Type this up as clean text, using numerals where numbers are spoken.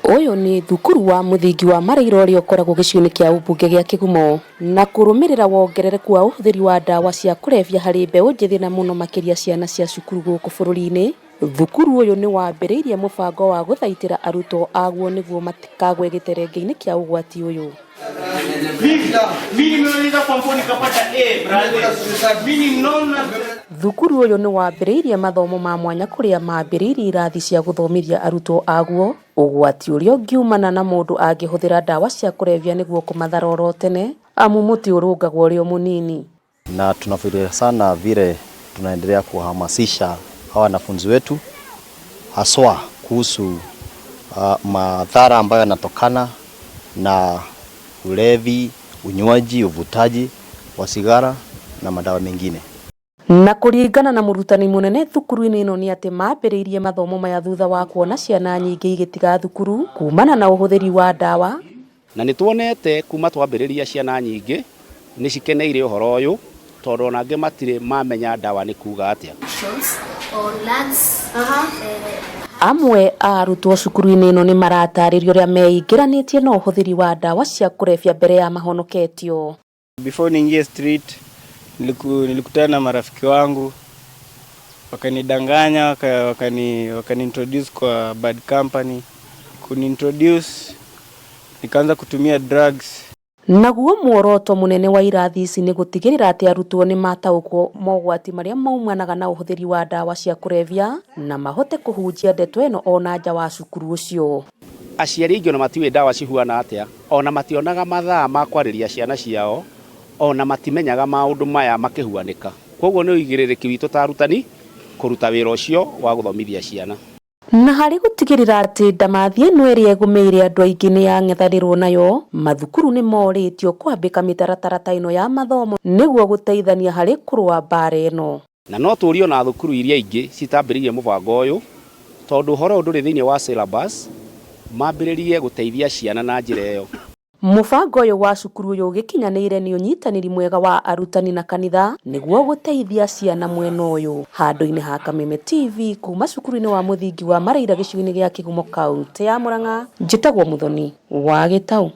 Ũyũ nĩ thukuru wa mũthingi wa Mareira ũrĩa ũkoragwo gĩcigo-inĩ kĩa ũmbunge gĩa Kĩgumo na kũrũmĩrĩra wongerereku wa ũhũthĩri wa ndawa cia kũrebia harĩ mbeũ njĩthĩ na mũno makĩria ciana cia cukuru gũkũ bũrũri-inĩ. Thukuru ũyũ nĩ wambĩrĩirie mũbango wa gũthaitĩra arutwo aguo nĩguo matikagwe gĩterengeinĩ kĩa ũgwati ũyũ. Thukuru ũyũ nĩ wambĩrĩirie mathomo ma mwanya kũrĩa mambĩrĩirie irathi cia gũthomithia arutwo aguo ũgwati ũrĩa ũngiumana na mũndũ angĩhũthĩra ndawa cia kũrebia nĩguo kũmathara oro tene amu mũtĩ ũrũngagwo ũrĩ o mũnini. Na tunafurahia sana vile tunaendelea kuhamasisha hawa wanafunzi wetu haswa kuhusu madhara ambayo yanatokana na ulevi, unywaji, uvutaji wa sigara na madawa mengine. Na kũringana na mũrutani mũnene thukuru-inĩ ĩno nĩ atĩ mambĩrĩirie mathomo maya thutha wa kuona ciana nyingĩ igĩtiga thukuru kumana na ũhũthĩri wa ndawa. Na nĩ tuonete kuma twambĩrĩria ciana nyingĩ nĩ cikeneire ũhoro ũyũ tondũ ona angĩ matirĩ mamenya ndawa nĩ kuga atĩa. Amwe a arutwo cukuru-inĩ ĩno nĩ maratarĩria ũrĩa meingĩranĩtie na ũhũthĩri wa ndawa cia kũrebia mbere ya mahonoketio. Before niingie street nilikutana na marafiki wangu wakanidanganya, wakani introduce kwa bad company, kuniintroduce nikaanza kutumia drugs. Naguo muoroto munene wa irathi ici nĩ gũtigĩrĩra atĩ arutwo nĩ mataũkwo mogwati marĩa maumanaga na ũhũthĩri wa ndawa cia kũrebia na mahote kũhunjia ndeto ĩno ona nja wa cukuru ũcio. Aciari aingĩ ona matiũĩ ndawa cihuana atĩa, ona mationaga mathaa ma kwarĩria ciana ciao, ona matimenyaga maũndũ maya makĩhuanĩka. Koguo nĩ ũigĩrĩrĩki witũ ta arutani kũruta wĩra ũcio wa gũthomithia ciana. Na harĩ gũtigĩrĩra atĩ ndamathia ĩno ĩrĩa ĩgũmĩire andũ aingĩ nĩ yang'ethanĩrwo nayo, mathukuru nĩ morĩtio kwambĩka mĩtaratara ta ĩno ya mathomo nĩguo gũteithania harĩ kũrũa mbara ĩno. Na no tũrie ona thukuru iria ingĩ citambĩrĩirie mũbango ũyũ tondũ ũhoro ũyũ ndũrĩ thĩinĩ wa syllabus, mambĩrĩrie gũteithia ciana na njĩra ĩyo. Mũbango ũyũ wa cukuru ũyũ ũgĩkinyanĩire nĩ ũnyitanĩri mwega wa arutani na kanitha nĩguo gũteithia ciana mwena ũyũ. Handũ-inĩ ha Kameme TV kuma cukuru-inĩ wa mũthingi wa Mareira gĩcigo-inĩ gĩa Kĩgumo kaũntĩ ya Murang'a, njĩtagwo Muthoni wa Gĩtau.